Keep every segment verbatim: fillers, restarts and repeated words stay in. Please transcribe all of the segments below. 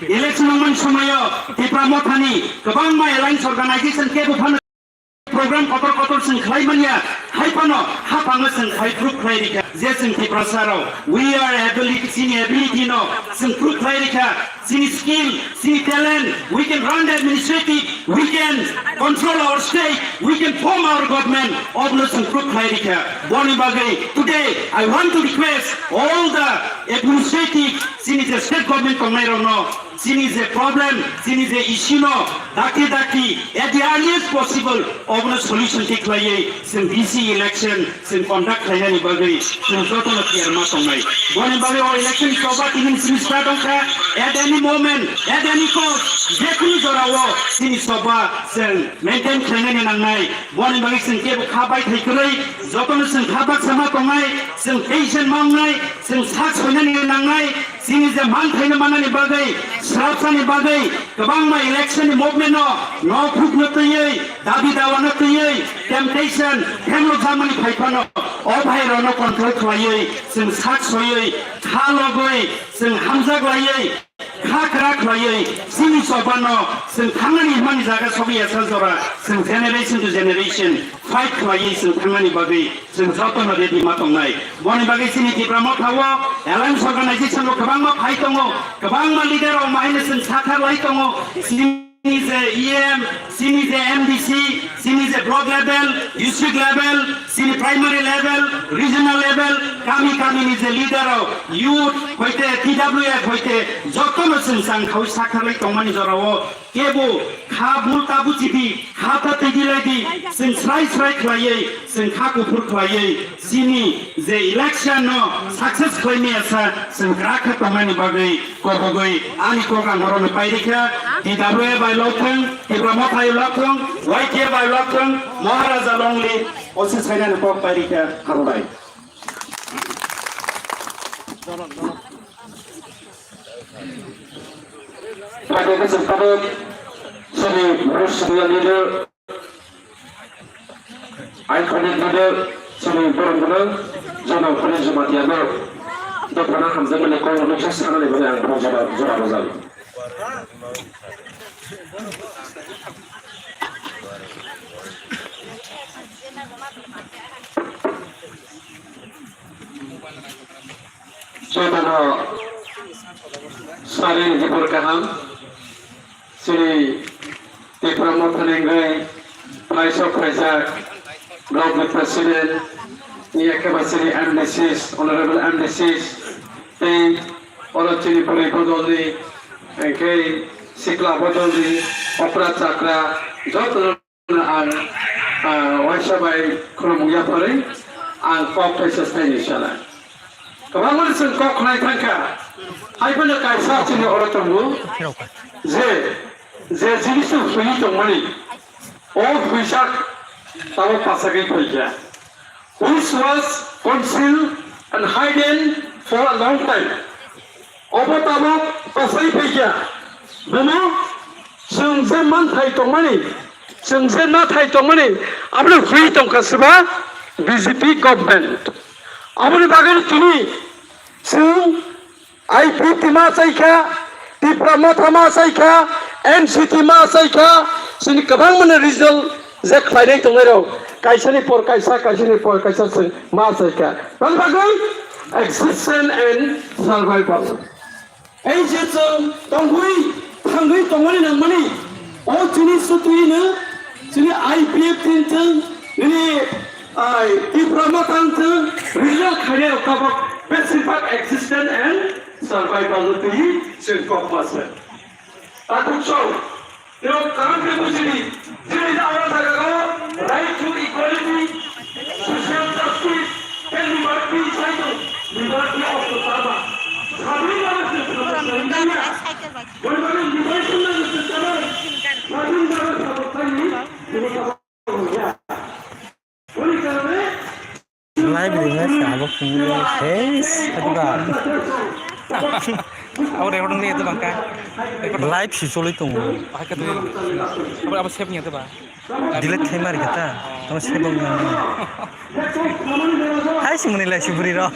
Election wngmani somoio Tipra Mothani kwbangma alliance organization kebo phano program kotor kotor chwng khlai manya, hai phano haphango chwng khai proof khlai rikha je chwng Tiprasa rok, we are ability, chini ability no chwng proof khlai rikha, chini skill, chini talent, we can run the administrative, we can control our state, we can form our government, obono chwng proof khlai rikha. Boni bagwi today I want to request all the administrative, chini je state government tongnai rokno, chini je problem, chini je issue no dakti dakti at the earliest possible obono solution thik khlaiwi chwng V C election chwng conduct khlainani bagwi chwng jotono tiyar ma tongnai. Boni bagwi o election choba tini simi start wngkha, at any moment, at any cost, jekunu jorao chini choba chwng maintain khlainani nangnai. Boni bagwi chwng kebo kha bai thai kwrwi, jotono chwng kha baksa ma tongnai, chwng patient ma wngnai, chwng sak soinani nangnai. Chini je manthaino manani bagwi, srapsani bagwi kwbangma election ni movement no, no phukno twiwi, dabi dawa no twiwi, temptation, hemlo jamani phaiphano, o bhai rokno control khlaiwi, chwng sak soiwi, kha logwi, chwng hamjak laiwi, kha kwrak khlaiwi, chini chobano, chwng thangnani hwnmani jaga sogwi esa jora, chwng generation to generation fight khlaiwi, chwng thangnani bagwi, Chwng jotono ready ma tongnai. Boni bagwi chini Tipra Motha o alliance organization bo kwbangma phai tongo, kwbangma leader rok mahaino chwng sathar lai tongo. Chini je E M, chini je M D C, chini je block level, district level, chini primary level, regional level, kami kami ni je leader rok, youth hoite, T W F hoite, jotono chwng chang khaui sathar lai tongmani jorao. Kebo kha bul ta buchidi, kha ta tidi laidi, chwng srai srai khlaiwi, chwng kha kuphur khlaiwi, chini je election no success khlaimaya sa, chwng kwrak khe tongnani bagwi, kobogwi, ani kok ang orono pairikha, T W A bai lokthwng, Tipra Motha bai lokthwng, Y T A bai lokthwng, Maharaja Longli, osi sainani kok pairikha, hambai. Pada kesempatan sini Russia leader, iconic leader, sini borong borong, jono kuni jumati ano, dopana hamjak mani kau nuksa sana ni bani ang jora jora rojak. Jotono sari hibur kaham, chini Tipra Mothani wngwi phaisok phaijak, Block President, ni ekeba chini M D Cs, Honorable M D Cs, tei oro chini bwrwi bodolni, hwnkhe sikla bodolni, okra chakra, jotono ang, ah, waisa bai khulumung yapharwi ang kok kaisa saini sana. Kwbangmani chwng kok khnai thangkha, hai phano kaisa chini oro tongo je, je jinis no hwnwi tongmani, o hwnjak tabok pachagwi phaikha, which was concealed and hidden for a long time. Obo tabok bachai phaikha. Bono chwng je manthai tongmani, chwng je nathai tongmani, abono hwnwi tongkha swba B J P government. Aboni bagwi tini chwng I P F T ma chaikha, Tipra Motha ma chaikha, N C T ma chaikha, chini kwbangmani regional je khlainai tongnairok, kaisani por kaisa, kaisani por kaisa chwng ma chaikha. Boni bagwi existence and survival. Ei je chwng tongwi thangwi tongmani nangmani, o chini sutwino, chini I P F T wngthwng, nini, ai, Tipra Motha wngthwng, regional khainairok tabok besibak existence and survival no twi chwng kok ma se. Takhuk song, Tei kaham khe bujidi, chini jaga jaga o right to equality, social justice, tei liberty sai tong, liberty of the Burma. Sabini bagwi se samung khlaimani ya. Boni bagwi liberty no se samung, sabini bagwi samung khlaimani, bini samung ya. Boni karone Live ringo sabo phungo. Hey, sadiba. Abo record ni itu bangka. Live si choli tongo. Bahai ka tu. Abo, abo save ni itu ba. Delete khai mari kata. Tamo save bang. Hai si muni lai si buri ro.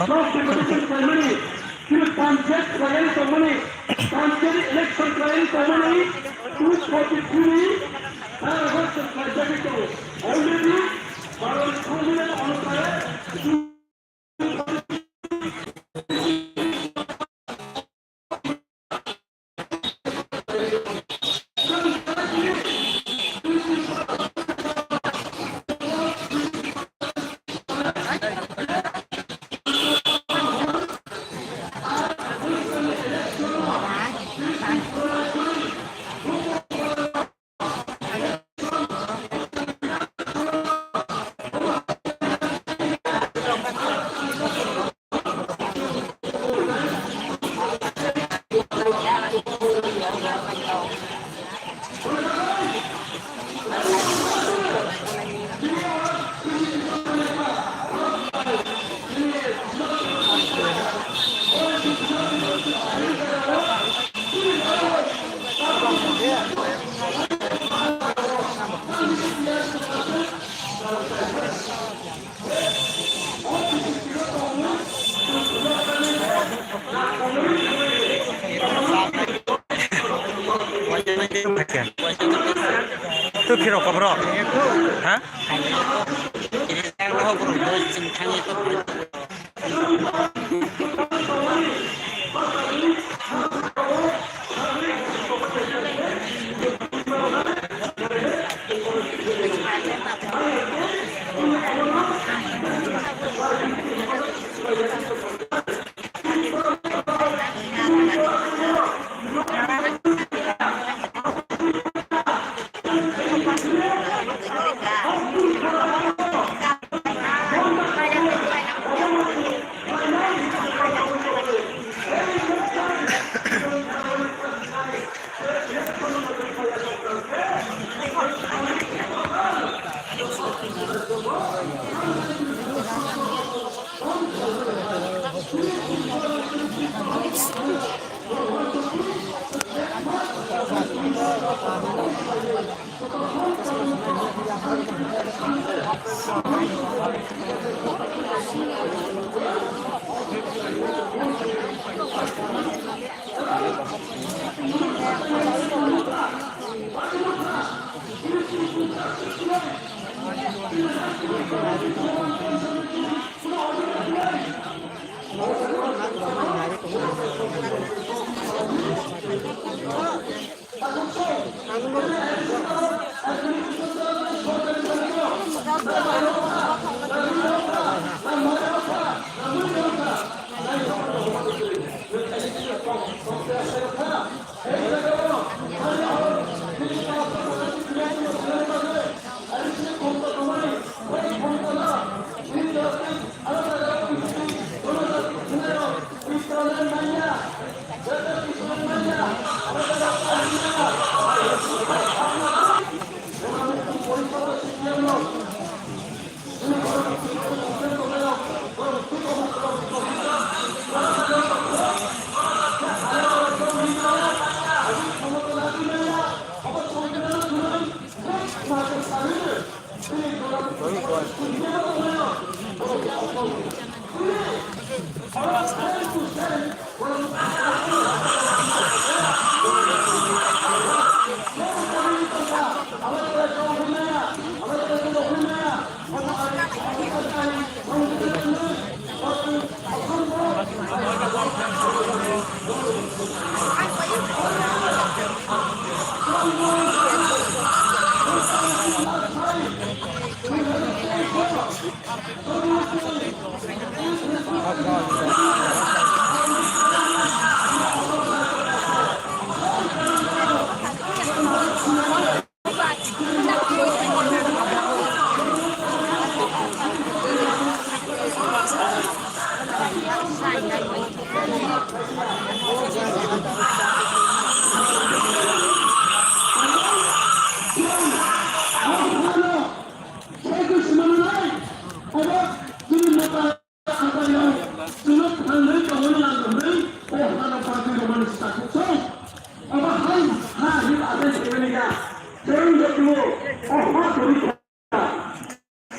Panchayat election Already, Bharat Congress onusare Tu khiro kobro? Ha?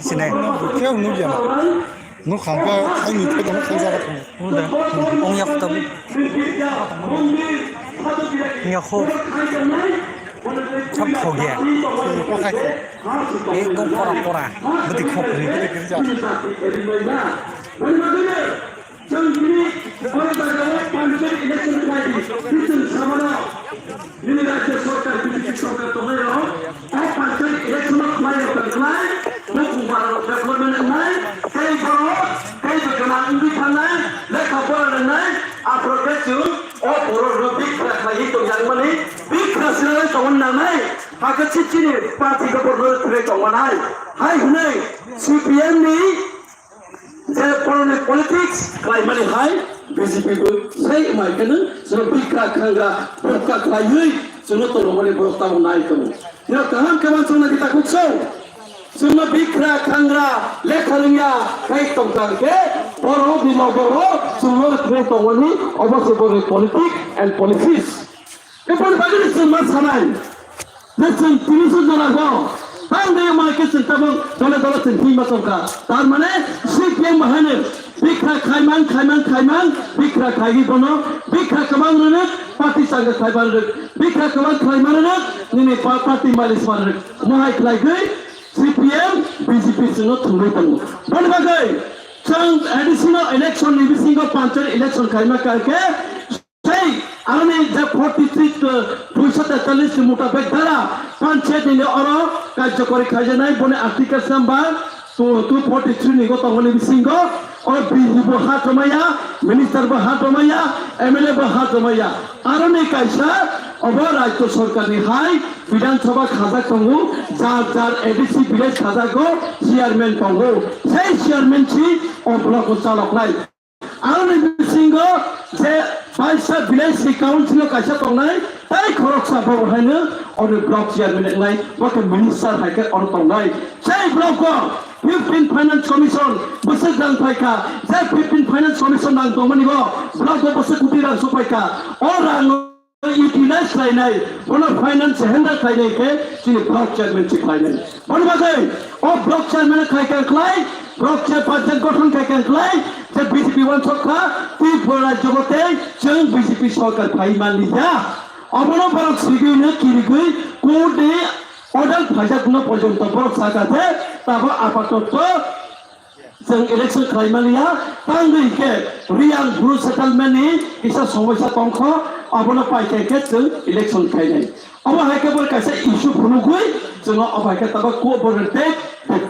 Sinai, khe nukya. Nuk hangka, ai ni thai tong thang jaga thang. Uda, ong yak tabu. Hiya ho. Chap khogya. Ekdom pora pora. Bwtwi khok ni. Chwng tini o jaga o panchayat election khlai di, chwng samano nini rajya sarkar, B J P sarkar tongnai rok o panchayat election o khlai rok khlai, bukung bara rok development wngnai, tei borok tei bo gwnang wngwi thangnai, lekha pora rwngnai, aphuru khe chwng o borok rok bikra khlaiwi tongjakmani, bikra sinai tongna nangnai, hakhe chini party rok borok no thwlai tongmanai, hai hwnwi C P M ni je poloni politics khlaimani hai B J P bo sai mai khe no chwng bikra khangra bokha khlaiwi chwngno tongmani borok tabuk nai tongo. Ino kaham khe uansukna kita kukso chwngno bikra khangra lekha rwngya khai tongkha khe borok ni logo o chwngno rwngwi tongmani obo se borokni politics and policies. Eboni bagwi chwng ma sanai. Je chwng tini sujana go, tang de ma ke chwng tabang dole dole chwng hima chwngkha. Tar mane C P M bahane bikra khaimang, khaimang, khaimang, bikra khaigi bono, bikra kwbang rwnok, party changkha khaibar rwnok, bikra kwbang khlaimar rwnok, nini pa-, party malis mar rwnok. Mohai khlaigwi C P M, B J P chwngno thwngwi tongo. Boni bagwi chwng additional election ni bisingo panchayat election khaima kha khe, Tei aroni je forty three, uh, duiso tetallis ni mutabek dara panchayat ni oro karjokori khaijaknai boni article number two, two forty three ni go tongmani bisingo o B D bo ha tomaya, minister bo ha tomaya, M L A bo ha tomaya. Aroni kaisa obo rajya sarkar ni hai Bidhan Sabha khajak tongo, jar jar A D C village khajago chairman tongo. Sei chairman si o block o chaloknai. Aroni bisingo je baisa village ni council o kaisa tongnai, tai khoroksa bo haino oni block chairman wngnai, bo khe minister hai khe ono tongnai. Sei block o fifteen finance commission bwswk rang phaikha, je fifteen finance commission rang tongmani bo block o bwswk koti rang sok phaikha, o rang utilize khlainai, bono finance handle khlainai khe chini block chairman si khlainai. Boni bagwi o block chairman khai kha khlai, block chair panchayat gothon khai kha khlai, je B J P uansuk kha, Tripura rajyo tei chwng B J P sarkar phai manliya. Obono borok sigwino kirigwi court ni order phaijakno porjonto borok sakha je tabo apatoto Chwng election khlai manliya, tangwi khe Riyang Bru settlement ni kisa somosya tongkho, abono paikha khe chwng election khainai. Obo hai khe bo kaisa issue phunugwi chwng obo hai khe tabuk court bo rwngtwi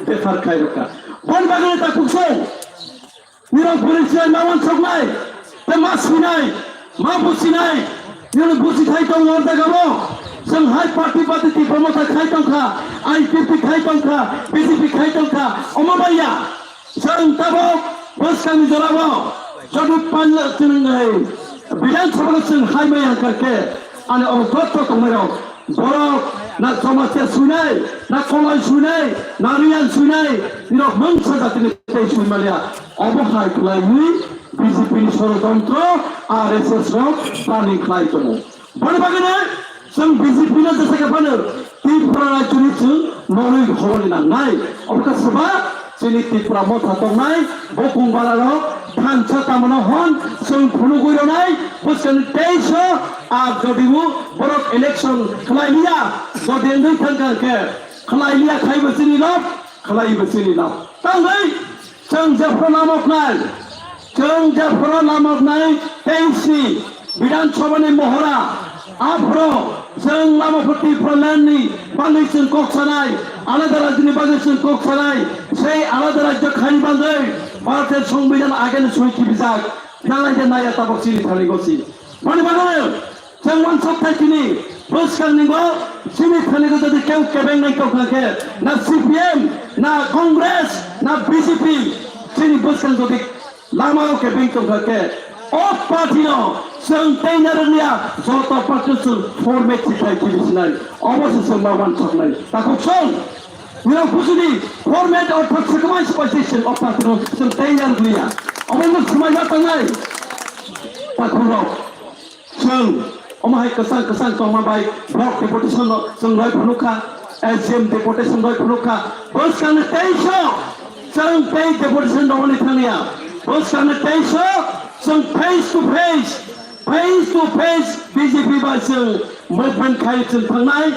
befar khai rwkha. Boni bagwi ta kuksong nirok bwrwi se ma uansuknai. Tei ma swinai, ma businai, nini busi khai tongo o jaga o. Chwng hai party party Tipra Motha khai tongkha, I P P khai tongkha, B J P khai tongkha, omo bai ya. Chwng tabuk bwskangni jora o, jodi panla chwng, eh, Bidhan Sabha no chwng hai maya wngkha khe, ani oro joto tongmai rok. Borok na Chamasia suinai, na Koloi suinai, na Riyan suinai, nirok mungsa jatini tei sui maliya. Obo hai khlaiwi B J P ni sorojontro, R S S rok planning khlai tongo. Boni bagwino chwng B J P no jesa khe phano Tripura rajyoni chwng norwi hoboni nangnai. Obo khe swba Chini Tripura Motha tongnai, bo kungbararok thansa tamano hwn, chwng phunugwi rwnai, bwskangni teisa, ar jodibo borok election khlai liya, jodi wngwi thangkha khe, khlai liya khai bo chini lab, khlai bo chini lab. Tangwi chwng jephru lamoknai, Chwng jephru lamoknai teisi Bidhan Sabha ni mohora, aphuru chwng lama phuti Tipraland ni bagwi chwng kok sanai, alada rajyo ni bagwi chwng kok sanai, sei alada rajyo khaini bagwi Bharat ni Songbidan again soi kibijak, nanglai de naya tabok chini thani gosi. Boni bagwi Chwng uansuk thai chini bwskang ni bo chini thani ko jodi keu kebeng nai tongkha khe na C P M na Congress na B J P chini bwskang jodi lama o kebeng tongkha khe o party no chwng tei na rwngya joto party chwng format si thai chini sinai obo se chwng ma uansuk nai takhuk chwng nirok bujini format ortho swkmai swpai se chwng o party no chwng tei na rwngya obo no swmai ma tangnai takhuk rok. Chwng omo hai kwchang kwchang tongma bai block deputation no chwng roi phunukha, S D M deputation roi phunukha. Bwskangni teisa chwng tei deputation rogni thangya. Bwskangni teisa chwng face to face Face to face B J P bai chwng movement khai chwng thangnai.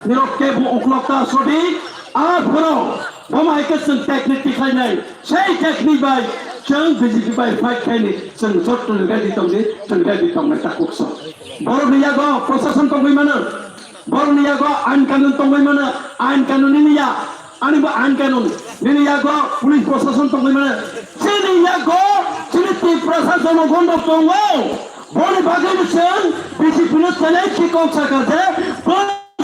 Nirok kebo uklok ta sodi, aphoro bo hai khe chwng technique tikhlainai, sei technique bai chwng B J P bai fight khaini, chwng joto ni ready tongdi, chwng ready tongnai takhuk song. Borokni yago proshashan tongwi mano, borokni yago ain kanun tongwi mano, ain kanun nini ya, ani bo ain kanun, nini yago police proshashan tongwi mano, chini yago chini Tiprasa jonogon rok tongo, boni bagwi bo chwng B J P no chalai khe kok sakha je,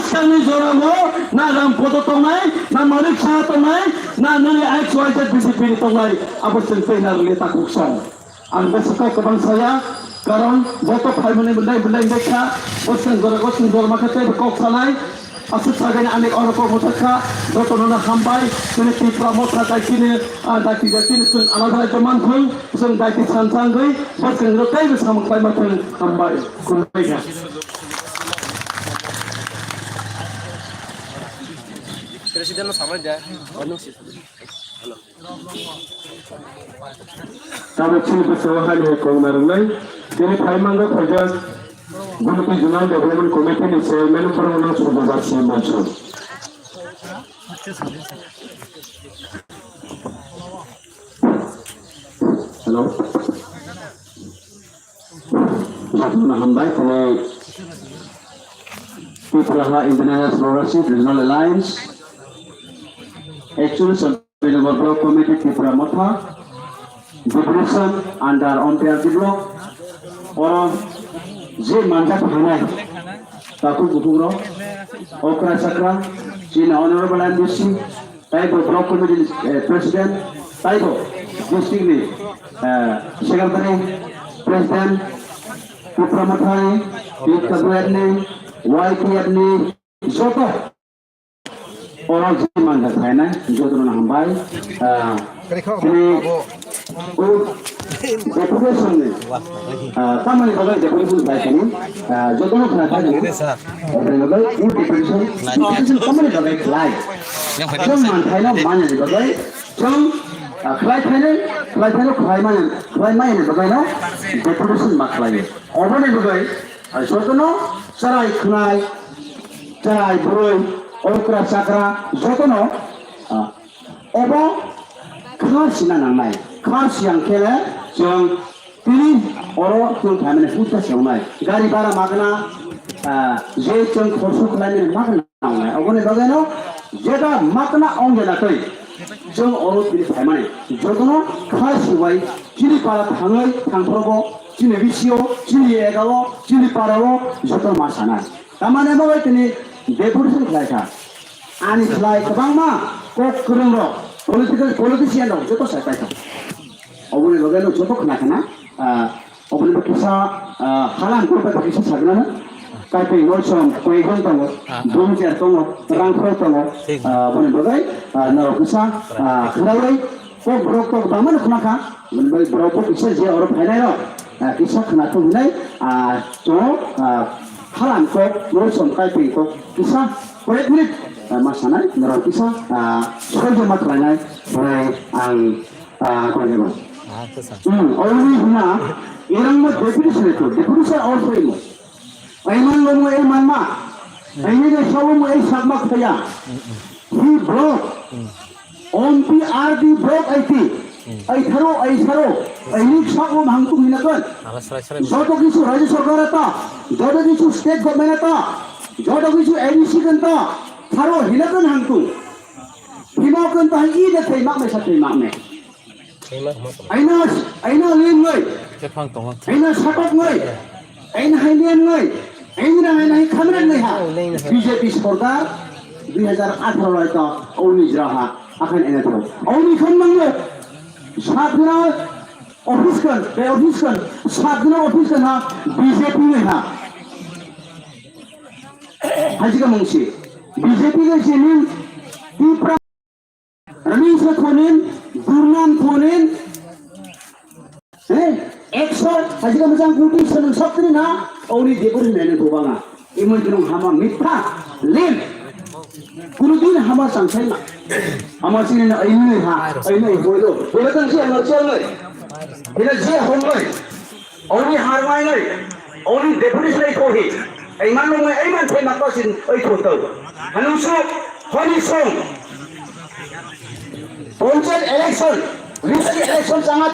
Swkangni jorao na Rampodo tongnai, na Manik Saha tongnai, na nini X Y Z B J P ni tongnai, abo chwng tei narwkni takhuk song. Ang bwswk kok kwbang saya, karon joto phaimani bwlai bwlai wngkha, bwswk jora bwswk jora ma khe tei kok sanai, aswk sagani ani oro kok mwthakha, jotono no hambai, chini Tipra Motha daitini, ah, daiti daitini chwng alada raijo manthung, chwng daiti sansa wngwi, bwswk rok teibo samung khlai ma thung, hambai, khulumbai kha. President no samai de, ano si. Hello. Tabuk chini bwskango hani hai kok narwknai, tini phaimang khe phaijak, Gunukni Zonal Development Committee ni Chairman borok no Subhash Singh Manso. Hello. Jotono hambai, tini Tipraha International Scholarship Regional Alliance, actually, Santinagar Block Committee, Tipra Motha, Deputation under Ompiarti Block, oro je manjak phainai takhuk bukhukrok, okra chakra, chini Honorable M D C, taibo Block Committee ni, eh, President, taibo district ni, eh, Secretary, President, Tipra Mothani, P W F ni, Y T F ni, joto oro je manjak phainai, jotono hambai, ah, tini o deputation ni, ah, tamoni bagwi deputation bai kani, ah, jotono khna kha kani, oboni bagwi o deputation, deputation tamoni bagwi khlai. Chwng manthaino manani bagwi, chwng, ah, khlai phainai, khlai phaino khlai mani, khlai mani bagwino deputation ma khlai. Oboni bagwi, ah, jotono chwrai khwnai, chwrai bwrwi, okra chakra, jotono, ah, Obo kha sina nangnai. Kha siyang khe le chwng tini oro chwng phaimani hutta se wngnai. Gari bhara magna, ah, je chwng khorsu khlaimani magna wngnai. Oboni bagwino jeta magna ongya na twi chwng oro tini phaimani. Jotono kha sibai chini para thangwi thangphrobo, chini bisio, chini egao, chini parao joto ma sanai. Tamani abo bai tini deputation khlai kha. Ani khlai kwbangma kok kwrwng rok, political, politician rok joto sai paikha. Oboni bagwi no joto khna khna, ah, oboni bagwi kisa, ah, halam kok bai kisa sagna na. Kaipeng noi som koi jon tongo, bumjer tongo, rangkhol tongo, ah, oboni bagwi, ah, norok kisa, ah, khwlaiwi kok borok kok bangma no khna kha. Oboni bagwi borok bo kisa je oro phainai rok, ah, kisa khna thung hinai, ah, tongo, ah, halam kok, noi som kaipeng kok kisa. Koi ek minute, ah, ma sanai, norok kisa, ah, soi joma khlainai, hwnwi ang, ah, koi joma. Ah, to sa. Hmm, already hina, erang mo deputy senator, deputy sir also imo. Aiman lo mo, aiman ma. Aini de sabo mo, ai sak ma khaya. He broke. Ompi R D block I T. Ai tharo, ai tharo. Aini sabo hangtung hina kan. Ala srai srai. Joto kisu Rajya Sarkar ata. Joto kisu state government ata. Joto kisu A D C kan ta. Tharo hina kan hangtung. Hima kan ta i de thai mak me sa thai mak me. Aina, aina lin ngai. Aina satok ngai. Aina hai lin ngai. Aina hai nai khamre ngai ha. B J P sorkar dui hajar atharo lai to oni jra ha. Akhan ena to. Oni khan nang ngai. Sat dina office kan, be office kan, sat dina office kan ha B J P ngai ha. Hajika mungsi. B J P ngai sinin Tipra Ramin se thonin, durnam thonin, eh, ekso, hajika mujang kuti seneng sokri na, oni debur nene bubanga. Imoi dunung hama mitha, lim. Kunu din hama sangsai ma. Hama sini na ini ha, ini boilo. Boilo tang si hama siang lai. Ina si hong lai. Oni harmai noi, oni deputation ai thohi. Ai man noi, ai man thai mak sin ai tho tau. Anu su, honi song. Panchayat election, local election changa